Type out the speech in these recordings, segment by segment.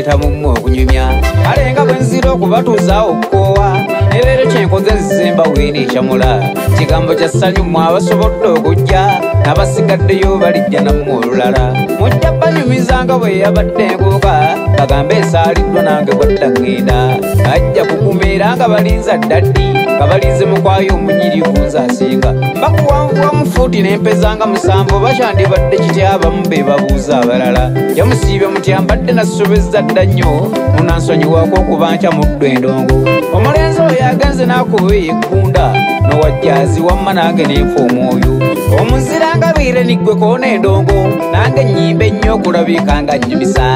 muyitamu mmwe okunyumya. Kale nga bwe nzira okubatuuzaawo okukoowa, ne leero kye nkoze nzizimba weeno ekyamula. Kigambo kya ssanyu mmwe abasobodde okujja, n'abasigaddeyo balijja nammwe olulala. Mujja banyumiza nga bwe yabadde enkuuka, bagambe esaaliddwa nange bwadda ŋŋenda. Bajja kukumeera nga balinza ddaddi, nga balinze mukwayo omunyirivu nze asinga. Mbakuwanvuwa mu fuuti n'empeza nga 7, bakyandibadde kitya abamu be babuuza abalala. Jamusiibe mutya mbadde nasobezza dda nnyo, munansonyiwako okuba nkya muddu endongo. Omulenzi oyo agenze n'akuba eggunda, n'owajjaazi wamma nange nenfa omwoyo. Omuzira nga biire niggwe koona endongo, nange nnyimbe nnyo okulabika nga nnyumisa.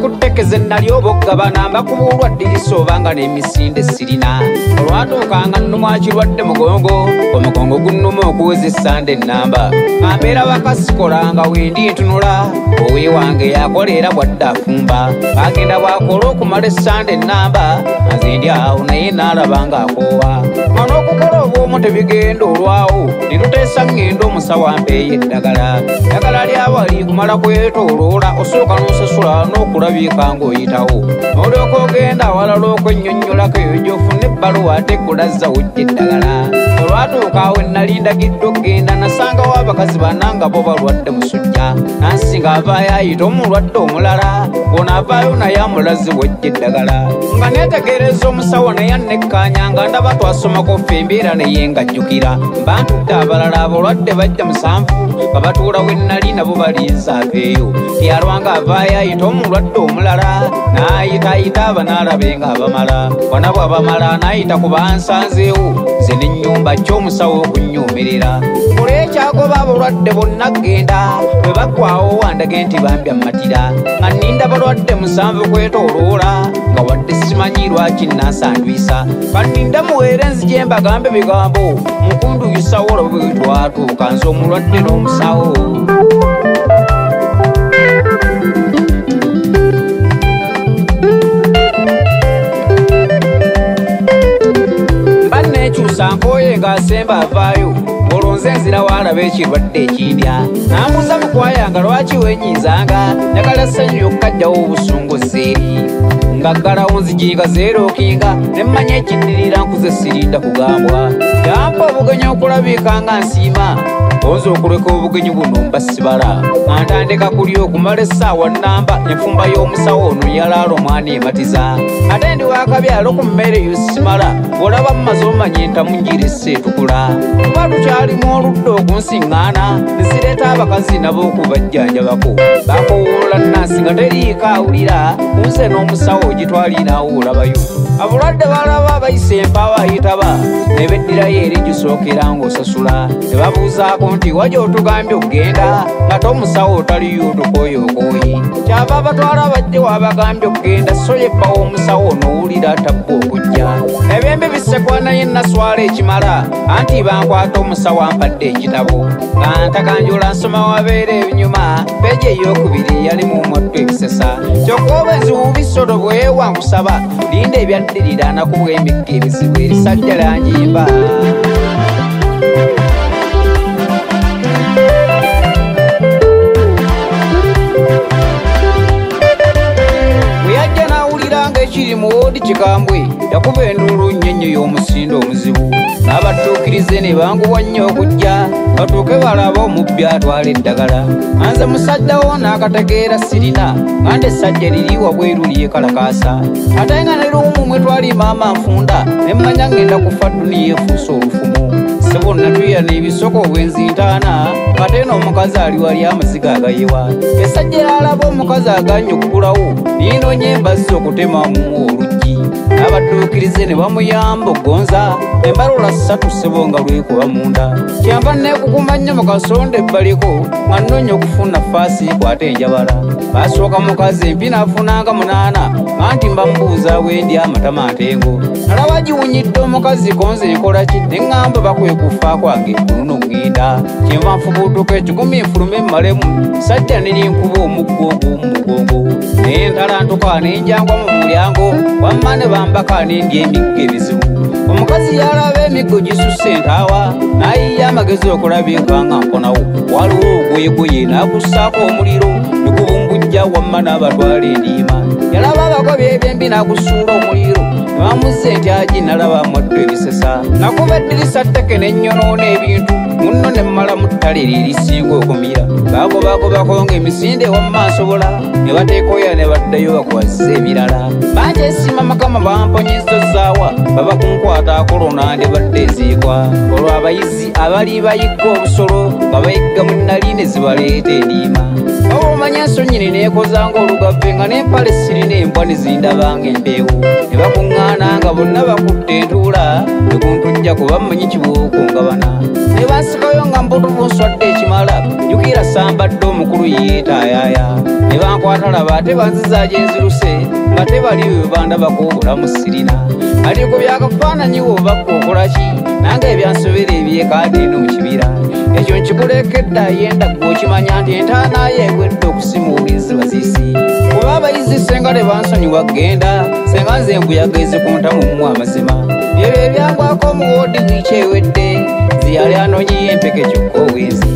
Kutekeze nali obogabana mbakubuulwa ddirisa obanga n'emisinde sirina. Olwatuukanga nnumwa kirwadde mugongo, omugongo gunnuma okuweza essande ennamba. Nga mbeera bakasikolanga wendi ntunula, owe wange yakola era bwadde afumba. Agenda bw'akola okumala essande ennamba, nze ndi awo naye n'alaba ng'akoowa. Nga n'okukola obwomu tebigenda olwawo, ne tuteesa ŋŋenda omusawo ampeeyo eddagala. Eddagala lyawali kumala kwetooloola, osooka n'osasula n'okulabika ng'oyitawo. N'olyoka ogenda awalala okwennyonnyolako eyo gy'ofuna ebbaluwa ate kulazza wojja eddagala. Olwatuuka awo nali ndagiddwa okugenda, nasangawo abakazi bana nga bo balwadde musujja. Nansi ng'avaayo ayita omulwadde omulala, ono avaayo naye amulaze wojja eddagala. Nga neetegereza omusawo naye annekkaanya, nga ndaba twasomako ffe embeera naye nga jjukira. Mba ntudde abalala abalwadde bajja 7, nga batuula we nali nabo balinze aveeyo. Yalwanga avaayo ayita omulwadde omulala, n'ayitaayita abanaalabe ng'abamala. Bonna bw'abamala n'ayita ku bansanzeewo, nze n'ennyumba ky'omusawo okunnyumirira. Olw'ekyagoba abalwadde bonna ggenda, bwe baggwaawo wandage nti bambya mmatira. Nga nninda balwadde 7 kwetooloola, nga wadde simanyi lwaki nnansandwisa. Banninda muweere nzije mbagambe bigambo, mukunduyisa olwo bwe twatuuka nze omulwadde n'omusawo. Nekyusa nkooye ng'asemba avaayo, olwo nze nzira waalaba ekirwadde ekindya. N'ambuuza mukwaya nga lwaki weenyiizanga, njagala ssanyu yokka ggyawo obusungu zeeri. Nga ggalawo nzigi nga zeerookinga, ne mmanya ekiddirira nkuze sirinda kugambwa. Yampa obugenyi okulabika nga nsiima, onze okuleka obugenyi buno mba sibala. Nga ntandika kulya okumala essaawa nnamba, enfumba y'omusawo ono yalaala omwana ematiza. Ate ndi wakabyalo ku mmere yo simala, bw'olaba mmaze omanya entamu ngiresse etukula. Kuba tukyalimu oludda okunsiŋŋaana, nzireeta abakazi nabo okubajjanjabako. Bakoowoola nnansi nga teriiko awulira, nze n'omusawo ogitwalinawo olabayo. Abalwadde balaba abayisa empaawo ayitaba, ne beddirayo eri gisookera ng'osasula. Ne babuuzaako nti wajja otugambye okugenda, ng'ate omusawo otaliyo otukooye okooyi. Kyava abatwala bajje wabagambye okugenda, so ye bbawo omusawo onoowulira atabba okujja. Ebyembi bisekwa naye naswala ekimala, anti bankwata omusawo ampadde ekitabo. Nga ntakanjula nsoma wabeera ebinyuma, peegi ey'okubiri yalimu omwattu ebisesa. Kyokka obenzi bisolo bwewa nkusaba, linda ebyaddirira nakubwa emiggo ebizibu erisajja lanjimba. Bwe yajja n'awulira ng'ekiri mu woodi kikambwe, yakuba enduulu nnyo ennyo y'omusindo omuzibu. N'abadduukirize ne banguwa nnyo okujja, batuuke balabe omubbi atwala eddagala. Nze musajjawo n'akategeera sirina, nga ndessajja liri wabweru lyekalakaasa. Ate nga ne lumu mwe twali maama nfunda, ne mmanya ŋŋenda kufa dduniya efuuse olufumo. Ssebo natuya n'ebisoko obwenzintaana, ate n'omukazi ali wali amaziga agayiwa. Essajja lyalaba omukazi aganye okugulawo, linoonya embazzi okutemamu oluggi. N'abadduukirize ne bamuyamba okugonza, embalula 3 ssebo nga lwekuba munda. Kyenva neekukuma nnyo mu kasonda ebbaliko, nga nnoonya okufuna faasi kwate enjabala. Baasooka mukazi empi n'afunanga 8, nga nti mba mbuuza bwe ndi amatama ntengo. Nalaba giwunyidde omukazi konze nkola ki, ne ŋŋamba bakwe kufa kwange ku luno ŋŋenda. Kyenva nfubuutuka ekikumi nfulume mmalemu, sajja ne linkuba omuggo ogw'omu mugongo. Ne ntalantuka ne njangwa mu mulyango, wamma ne bambaka ne ndya emiggo ebizibu. Omukazi yalaba emiggo gisusse entaawa, n'ayiiya amagezi okulaba enkanga nkonawo. Waliwo oguyeguye n'agussaako omuliro, ne gubumbujja wamma n'abatwala endiima. Yalaba abagobi ebyembi n'agusuula omuliro, ne bamuzza entyagi n'alaba amwaddu ebisesa. Nakuba eddirisa tteke ne nnyonoona ebintu, munno ne mmalamu ttale eririsinga okumira. Baagobagobako ng'emisinde wamma nsobola, ne bateekoya ne baddayo bakwazze ebirala. Bankyesiima Mukama bamponyezza zzaawa, baba kunkwata akolona ndibadde nziikwa. Olwo abayizi abali bayigga obusolo nga bayigga mu nnali ne zibaleeta endiima. Oba omanya ensonyi neekoza ng'olugave nga n'empale sirina embwa ne zindabanga empeewo. Ne bakuŋŋaana nga bonna bakutte entuula, ne kuntujja kuba mmanyi kibuukungabana. Ne bansikayo nga mbutuvu nswadde ekimala, jjukira sambadde omukulu yeetaayaaya. Ne bankwata laba ate banziza gye nziruse, nga tebali bwe bandabako obulamu sirina. Ali ku byakafaananyi bw'obakka okola ki, nange ebyansobera ebyekaada eno mu kibira. Ekyo nkikulekedde ayenda ggwe okimanya nti entaana ye ewedde okusimuuliza baziisi. Kuba abayizi ssenga tebansonyiwa kgenda, ssenga nze embuyaga ezikunta mu mmwe amazima. Byebyo ebyangwako omuwoodi wiiki ewedde, nze yali anoonyeyo empeke kyokka obwenzi.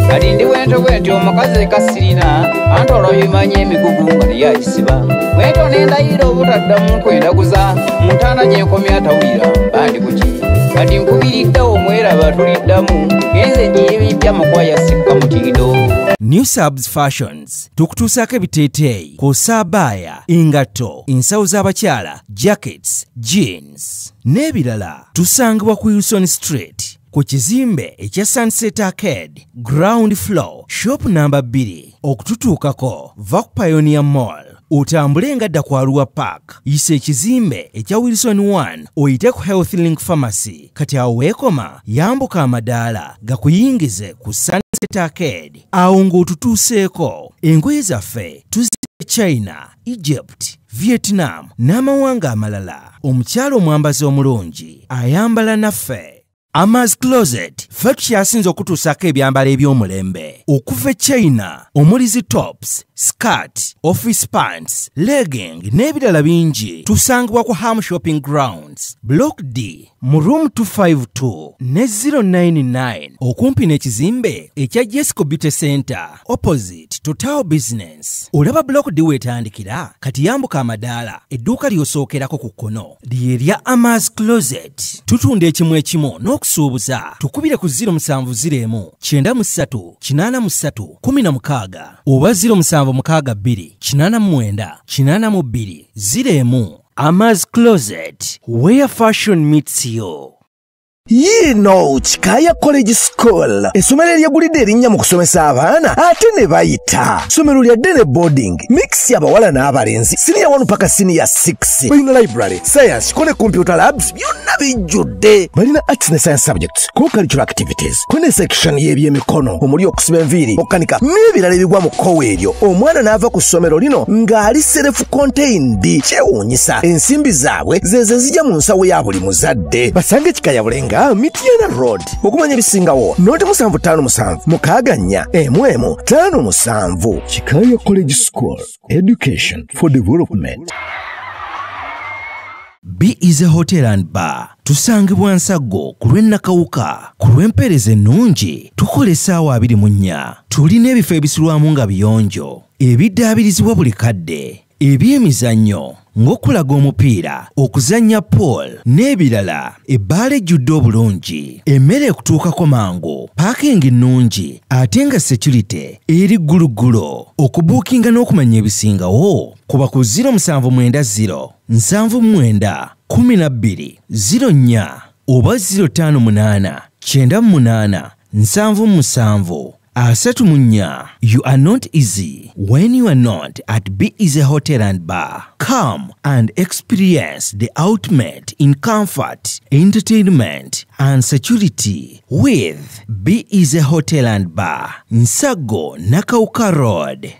Kati ndi bwento bwenti omukazi eka sirina, anti olw'obimanyi emigugu nga naye agisiba. Bwento ne ndayira obutaddamu kwendaguza, mu ntaana gye nkomye atawulira mba ndi ku ki. Kati nkubiriddewo omweraba tuliddamu, ngenze njiye makwaya sikka mutindo. New Subs Fashions tukutuusaako ebiteeteeyi kw'ossa abaaya, engatto, ensawo z'abakyala, jackets, jeans n'ebirala. Tusangibwa ku Wilson Street ku kizimbe ekya Sunset Arcade, ground floor, shop number 2. Okututuukako va ku Pioneer Mall, otambule nga dda ku Arua Park, yisa ekizimbe ekya Wilson 1, oyite ku Health Link Pharmacy. Kati awo weekoma, yambuka amadaala gakuyingize ku Sunset Arcade. Awo ng'otutuuseeko, engoye zaffe tuzze China, Egypt, Vietnam n'amawanga amalala. Omukyala omwambazi omulungi ayambala naffe. Amaz Closet ffe tukyasinze okutuusaako ebyambalo eby'omulembe okuva e China, omuli zi tops, skirt, office pants, legging n'ebirala bingi. Tusangibwa ku Ham Shopping Grounds, Block D mu room 252 ne 099 okumpi n'ekizimbe ekya Jesco Beauty Center opposite Total Business. Olaba Block D weetandikira, kati yambuka amadaala, edduuka ly'osookerako ku kkono lye lya Amaz Closet. Tutunda ekimu ekimu n'okusuubuza. Tukubire ku 0701 93 83 16 oba 0762 89 82 01. Amaz Closet, where fashion meets you. Yiino Kikaaya College School, essomero eryegulidde erinnya mu kusomesa abaana ate ne bayita. Ssomero lya day ne boarding, mix y'abawala n'abalenzi, senior 1 paka senior 6. Balina library, science, kone computer labs, byonna bijjudde. Balina arts ne science subjects, co-curricular activities, kone section y'ebyemikono omuli okusiba enviiri, okukanika n'ebirala ebigwa mu kkowe eryo. Omwana n'ava ku ssomero lino ng'ali self contained. Kyewuunyisa, ensimbi zaabwe ze zijja mu nsawo ya buli muzadde. Basange Kikaaya Bulenga, Mityana Road. Okumanya ebisingawo noti 757 6 4 1 5 7. Kikaaya College School, education for development. B is a hotel and bar. Tusangibwa Nsaggo ku lw'e Nakawuka ku lw'empeereza ennungi. Tukola essaawa 24. Tulina ebifo ebisulwamu nga biyonjo, ebiddaabirizibwa buli kadde, ebyemizannyo ng'okulaga omupiira, okuzannya pool n'ebirala. Ebbaala ejjudde obulungi, emmere ekutuukako mangu, paakingi nnungi ate nga security eri gguluggulo. Okubuukinga n'okumanya ebisingawo kuba ku 0790 79 12 04 oba 058 98 77 34. You are not easy when you are not at Be Easy Hotel and Bar. Come and experience the ultimate in comfort, entertainment, and security with Be Easy Hotel and Bar, Nsaggo, Nakawuka Road.